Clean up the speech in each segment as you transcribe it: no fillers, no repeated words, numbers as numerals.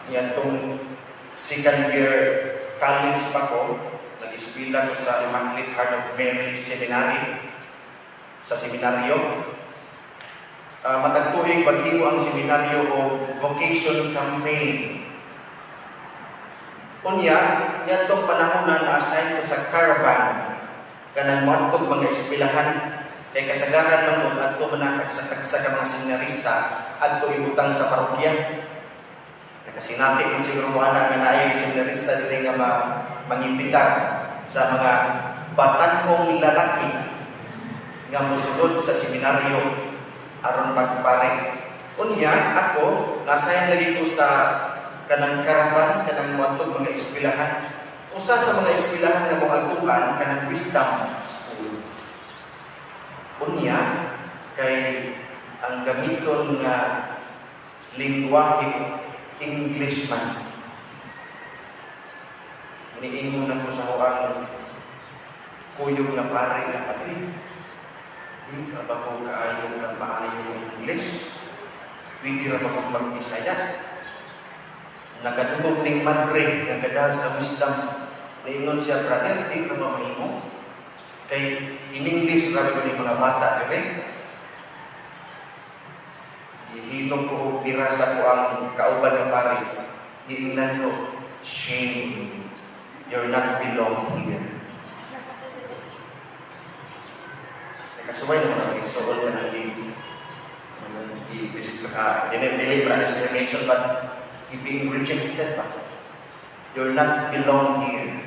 Niadtong second year college pa ko, nag-eskwela ko sa Immaculate Heart of Mary Seminary, sa seminaryo. Matag tuig maghimo ang seminaryo og vocation campaign. Unya, niadtong panahon na na-assign ko sa caravan kanang moadtog mga eskwelahan kay kasagaran man gud adto man ang tagsa ka mga seminarista adto ibutang sa parokya. Nakasinati mo siguro mo ana nga naay seminarista diri nga mangimbitar sa mga batan-ong lalaki nga mosulod sa seminaryo aron magpare. Unya ako na-assign lagi ko sa kanang caravan kanang moadtog mga eskwelahan. Usa sa mga eskwelahan nga moadtuan kanang Wisdom School. Unya kay ang gamiton nga lingwahe English man. Niingon ako sa akong kuyog nga pare nga, "Padre, di ra ba ko kaayo ka maayo ng English? Pwede ra ba ko mag-Bisaya?" Nagadungog ning madre nga gada sa Wisdom. Niingon siya, "Brother, di ra ba mahimo? Kay in English ra ba ni mga bata dire?" Gihilom ko og pira sa akong kauban nga pare. Giingnan ko, "Shame, you're not belong here." Nakasuway naman ang igsuon ka ng dili ba discrimination, but you being rejected ba? You're not belong here.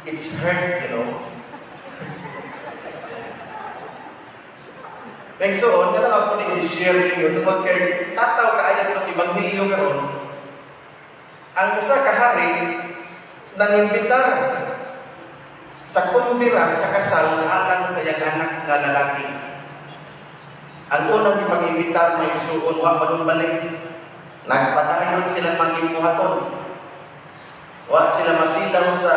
It's hurt. Igsuon, nga lang ako ni i-share ninyo, tungod kay tataw kaayo sa Ebanghelyo karon. Ang usa ka hari nangimbitar sa kumbira sa kasal alang sa iyang anak nga lalaki. Ang unang ipag-imbitar, mga igsuon, wa manumbalik. Nagpadayon silang manggibuhaton. Wa sila masilaw sa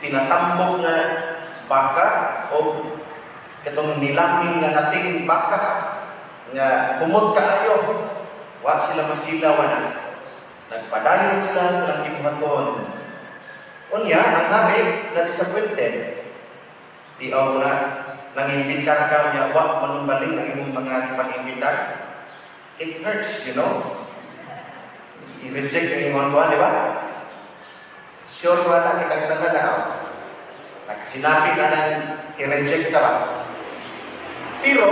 pinatambok nga baka o katong nilaming nga nating baka nga humot kaayo. Wa sila masilaw ana. Nagpadayon sila sa ilang gibuhaton. Unya, ang hari na disappointed. Di aw na nangimbitar ka niya, wa manumbalik ang imong mga pang-imbitar. It hurts. I-reject ang imong kuan, di ba? Sure ba na kitang tanan na oh. Nakasinapit na nang i-reject ka ba? Pero,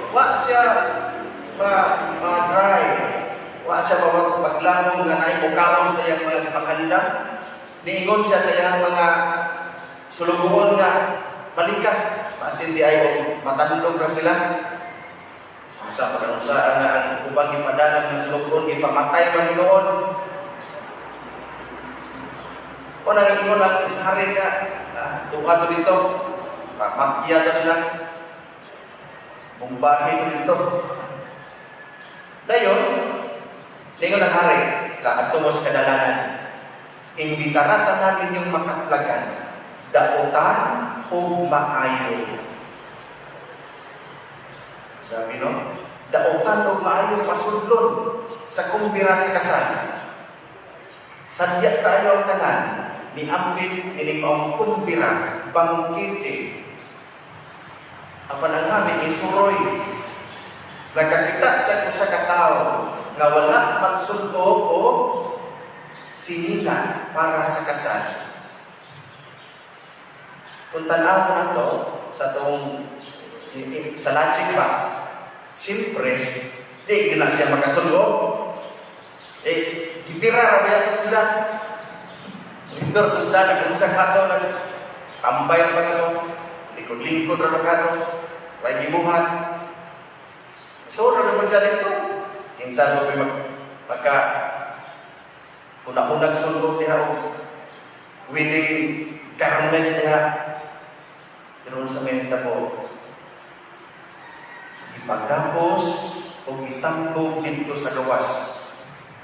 wa siya ma-dry. Wa siya paglamon nga naay mukaon sa iyang mga gipanghanda. Niingon siya sa iyang mga sulugoon nga balika. Basin di ay og matandog ra sila. Usa pa usa nga ang ubang gipadalan nga sulugoon gipamatay man hinuon. O nang ingon ang hari nga, tuwa to dito. Pamatya to sila. Bumbahe to dito. Dayon, ningon ang hari, lahat mo sa kadalanan. Imbitara tanan ninyong makaplagan, dautan o maayo. Grabe, no? Dautan o maayo pasudlon sa kumbira sa kasal. Sadya kaayo ang tanan, niambit ining maong kumbira, bangkete. Apan ang hari isuroy. Nakakita sa usa ka tawo nga wala magsul-ob o sinina para sa kasal. Kung tan-awon nato sa tong sa logic ba, siyempre, di na siya makasul-ob. Eh, gibira ra ba yato sila? Dito gusto na kung sa kato nag tambay ra ba kato? Likod-lingkod ra ba kato? Way gibuhat. So, ra ba sila dito? Kinsa mo mag magka una-unag sul-ob diha og wedding garments diha. Pero sa may po, ipagapos o itambog dito sa gawas.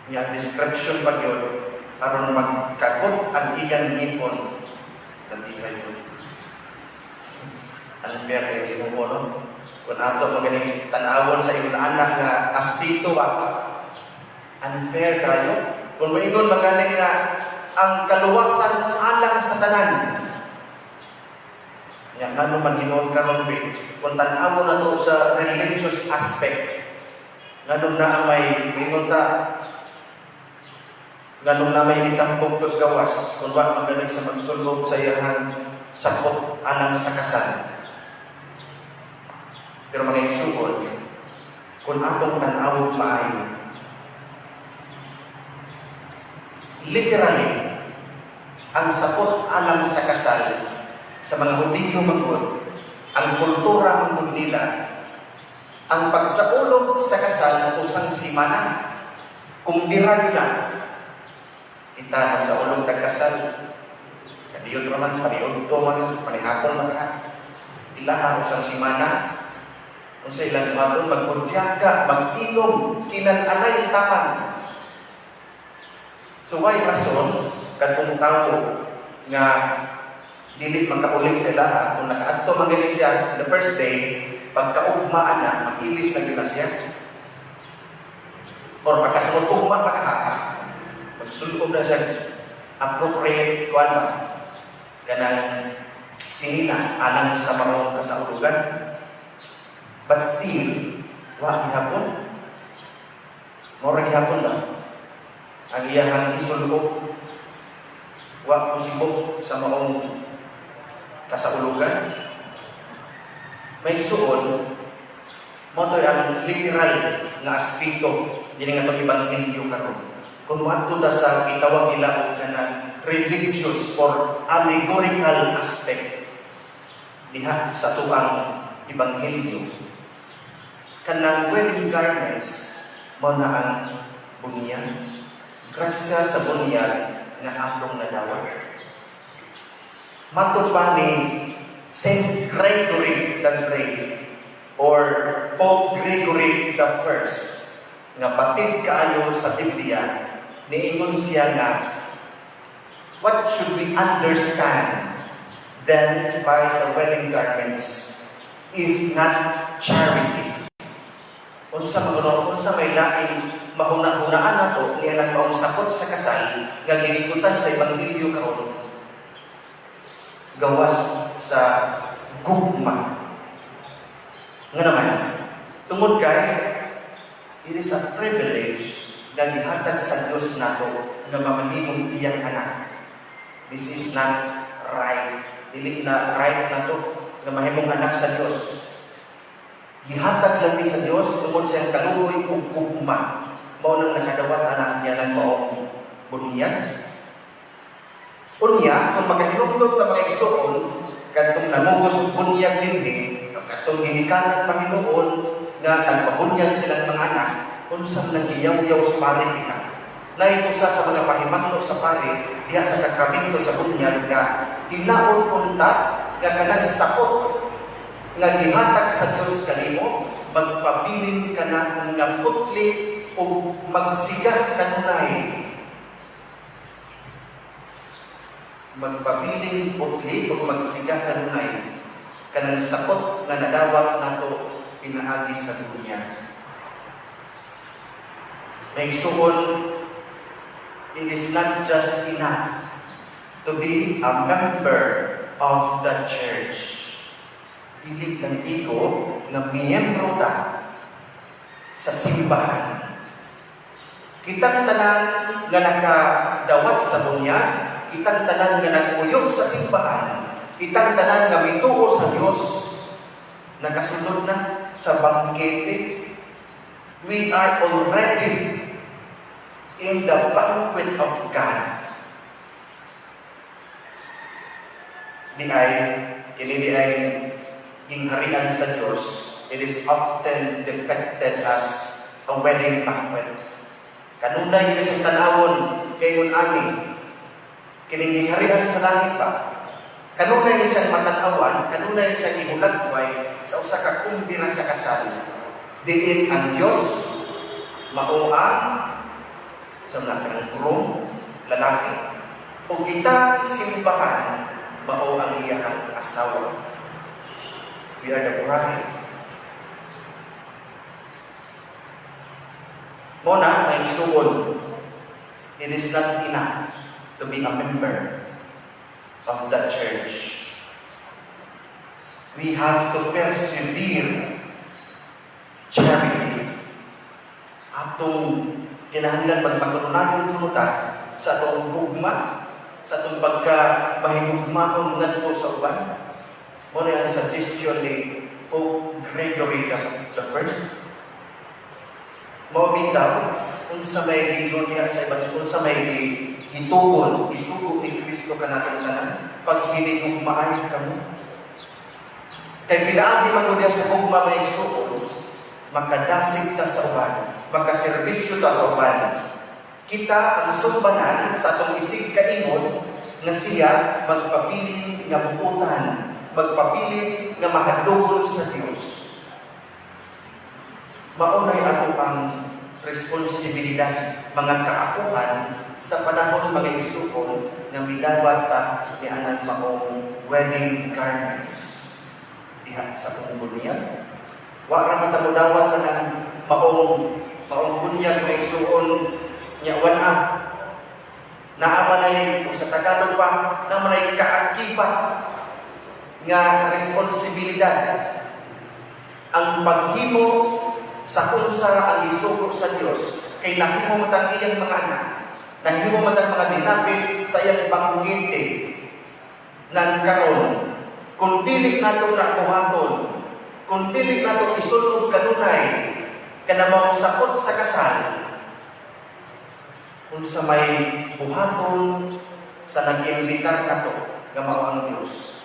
Nga description pa yun, aron magkagot ang iyang ngipon. Nabihay yun. Unfair kay Ginoo, no? Kung ato maganing tan-awon sa imong anak nga aspeto ba, Unfair kaayo. Kung maingon magani nga ang kaluwasan alang sa tanan. Nya ngano man hinuon karon be, kung tan-awon nato sa religious aspect, nganong naa may ingon ta, nganong na may gitambok sa gawas kung wa man gani sa magsulob sa iyahang sakop alang sa kasal? Pero, mga igsuon, kung atong tan-awon maayo, literally, ang sapot alang sa kasal sa mga Hudiyo manggod, ang kultura manggod nila, ang pagsaulog sa kasal usang simana. Kumbira yun na. Kita nagsaulog tag kasal. Kadiyot raman, paniudto man, panihapon man ka. Ilaha usang simana. Kung sa ilang buhaton, magkudyaka, mag-inom, kinan-anay taman. So why rason kadtong tawo nga dili makaulit sa ilaha, kung nakaadto man dili siya the first day, pagkaugma ana, mag-ilis na gyud na siya? Or pagkasunod ugma pa ka, magsulob na siya appropriate kuan ba, kanang sinina alang sa maong kasaulugan. But still, wa gihapon, mao ra gihapon ba ang iyahang isulob, wa musibok sa maong kasaulugan. Mga igsuon, mao to ang literal nga aspeto dili nga itong ebanghelyo karon. Kung moadto ta sa gitawag nila og kanang religious or allegorical aspect diha sa tuang ebanghelyo, kanang wedding garments mao na ang bunyag, grasya sa bunyag nga atong nadawat. Matod pa ni Saint Gregory the Great or Pope Gregory the First nga batid kaayo sa Biblia, niingon siya nga, "What should we understand then by the wedding garments if not charity?" Unsa man, unsa may laing mahuna-hunaan nato niya nang maong sakot sa kasal nga gihisgutan sa ebanghelyo karon gawas sa gugma? Nga naman, tungod kay it is a privilege nga gihatag sa Dios nato nga mamahimong iyang anak. This is not right. Dili na right nato nga mahimong anak sa Dios. Gihatag lang ni sa Dios tungod sa iyang kaluoy ug gugma. Mao nang nakadawat ana niya ng maong bunyag. Unya, kung makahinumdum ta, mga igsuon, kadtong namugos og bunyag dinhi, kadtong gihikanan mahinuon nga nagpabunyag silang mga anak, unsa man nagiyawyaw sa pare diha? Naay usa sa mga pahimangno sa pare diha sa sakramento sa bunyag nga hinaot unta nga kanang sakot nga gihatag sa Dios kanimo magpabilin kana nga putli o magsiga kanunay, magpabiling putli o magsiga kanunay kanang sakot nga nadawat nato pinaagi sa dunya. Mga igsuon, it is not just enough to be a member of the church. Dili lang igo nga miyembro ta sa simbahan. Kitang tanan nga nakadawat sa bunyag, kitang tanan nga nagkuyog sa simbahan, kitang tanan nga mituo sa Dios, nakasunod na sa bangkete. We are already in the banquet of God. Di ay, kini di ay gingharian sa Dios, it is often depicted as a wedding banquet. Kanunay gid siyang tanawon kayon ani kining gingharian sa langit ba? Kanunay ni siyang matanawan, kanunay ni siyang ihulagway sa usa ka kumbira sa kasal. Diin ang Dios mao ang sa mga kanang groom, lalaki, o kitang simbahan mao ang iyang asawa. We are the bride. Mao na, mga igsuon, it is not enough to be a member of the church. We have to persevere charity. Atong kinahanglan magpatunayon kuno ta sa atong gugma, sa atong pagka mahigugmaon ngadto sa uban. Mao na ang suggestion ni Pope Gregory the First. Mao bitaw unsa may giingon diha sa ibang, unsa may gitukol, gisugo ni Kristo kanatong tanan, paghinigugmaay kamo. Kay pinaagi man diha sa gugma, mga igsuon, makadasig ta sa uban, makaserbisyo ta sa uban. Kita ang sumbanan sa atong isig kaingon nga siya magpabilin nga buutan, magpabilin nga mahadlugon sa Dios. Mao nay ato ang responsibilidad, mga kaakuhan sa panahon, mga igsuon, nga midawat ta ni anang maong wedding garments diha sa bunyag. Wa ra man ta modawat anang maong bunyag, mga igsuon, nya wan-a. Naa man ay, kung sa Tagalog pa, naa man ay kaakibat nga responsibilidad ang paghimo sa unsa ang gisugo sa Dios, kay nahimo man tang iyang mga anak, nahimo man tang mga dinapit sa iyang bangkete. Nan karon, kung dili nato na buhaton, kung dili nato isulod kanunay kana maong sakot sa kasal, unsa may buhaton sa nag-imbitar nato nga mao ang Dios?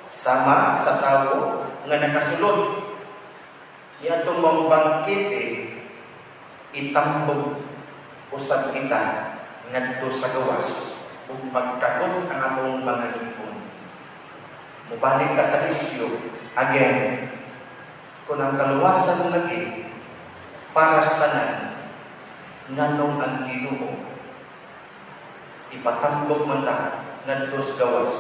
Sama sa tawo nga nakasulod niadtong maong bangkete, itambog usab kita ngadto sa gawas ug magkagot ang atong mga ngipon. Mubalik ka sa isyu again, kung ang kaluwasan lagi para sa tanan, nganong ang Ginoo ipatambog man ta ngadto sa gawas?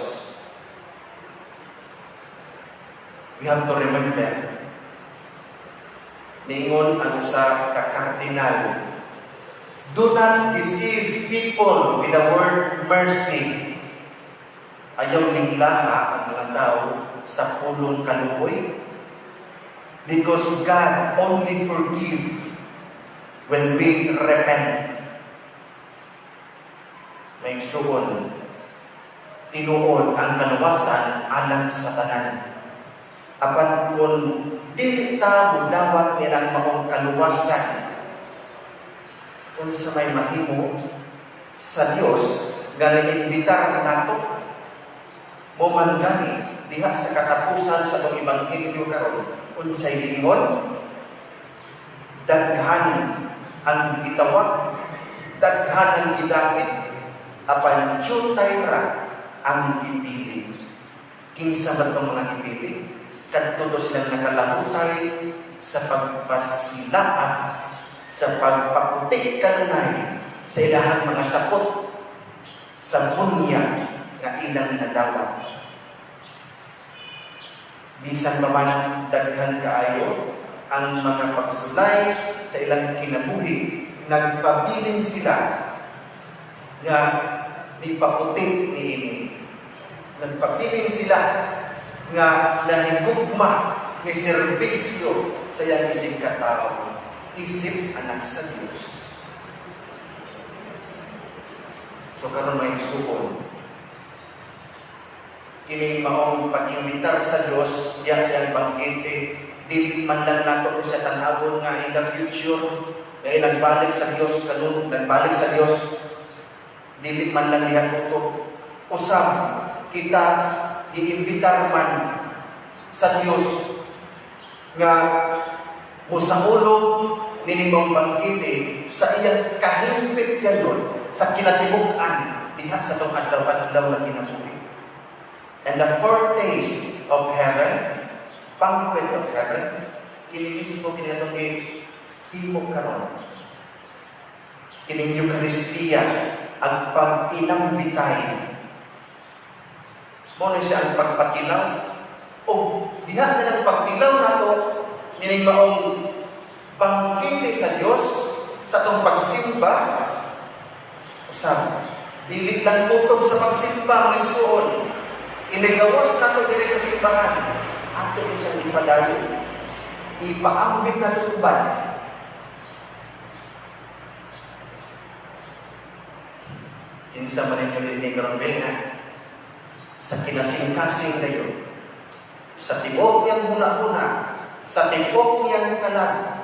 We have to remember, niingon ang usa ka kardinal, "Do not deceive people with the word mercy." Ayaw linglaha ang mga tao sa pulong kaluoy. Because God only forgive when we repent. Mga igsuon, tinuod ang kaluwasan alang sa tanan. Apan kung dili ta mudawat nilang maong kaluwasan, unsa may mahimo sa Dios nga imbitar nato? Mao man gani diha sa katapusan sa atong ebanghelyo karon, unsay giingon? Daghan ang gitawag, daghan ang gidapit, apan dyutay ra ang gipili. Kinsa ba itong mga gipili? Kadto to silang nakalahutay sa pagpasilaab, sa pagpaputi kanunay sa ilahang mga sakot sa bunyag nga ilang nadawat. Bisan pa man daghan kaayo ang mga pagsulay sa ilang kinabuhi, nagpabilin sila nga nipaputi niini. Nagpabilin sila nga nahigugma ni serbisyo sa iyang isig katao, isip anak sa Dios. So karon, mga igsuon, kini maong pag-imbitar sa Dios diya sa iyang bangkete, dili man lang nato siya tan-awon nga in the future kay nagbalik sa Dios kanun nagbalik sa Dios. Dili man lang diha kutob. Usab kita giimbitar man sa Dios nga musaulog nining maong bangkete sa iyang kahimpit yayon sa kinatibuk-an diha sa atong adlaw-adlaw na kinabuhi. And the foretaste of heaven, banquet of heaven, kini mismo kini atong himo karon. Kining Eucharistia, ang pag-inambitay. Mao na siya ang pagpatilaw. O diha na ng pagtilaw nato nining maong bangkete sa Dios. sa atong pagsimba, usab dili lang kutob sa pagsimba, mga igsuon. Inigawas nato diri sa simbahan, ato siyang ipadayon, ipaambit nato sa uban. Kinsa man ninyo dinhi karon nga sa kinasingkasing kayo, sa tibuok niyang huna-huna, sa tibuok niyang kalag,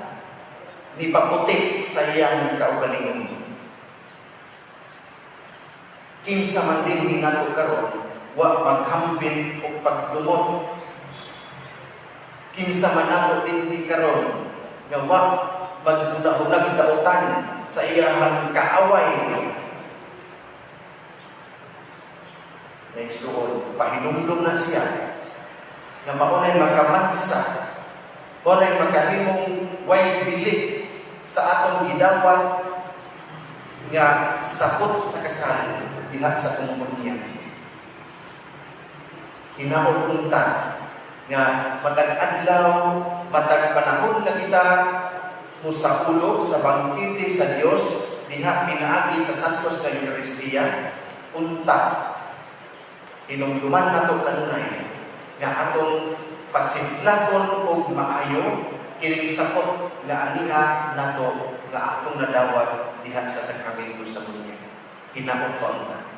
nipaputi sa iyang kaugalingon? Kinsa man dinhi nato karon wa maghambin og pagdumot? Kinsa man nato dinhi karon nga wa maghuna-hunag dautan sa iyang kaaway? Igsuon, pahinumdum na siya nga maunay makamansa, maunay makahimong way bili sa atong gidawat nga sapot sa kasal diha sa tungkol niya. Hinaot unta nga matag adlaw, matag panahon na kita musakulo sa bangkete sa Dios diha pinaagi sa Santos nga Eucharistia, unta hinumduman nato kanunay nga atong pasidlakon og maayo kining sapot nga ania nato nga atong nadawat diha sa sakramento sa bunyag. Hinaot pa unta.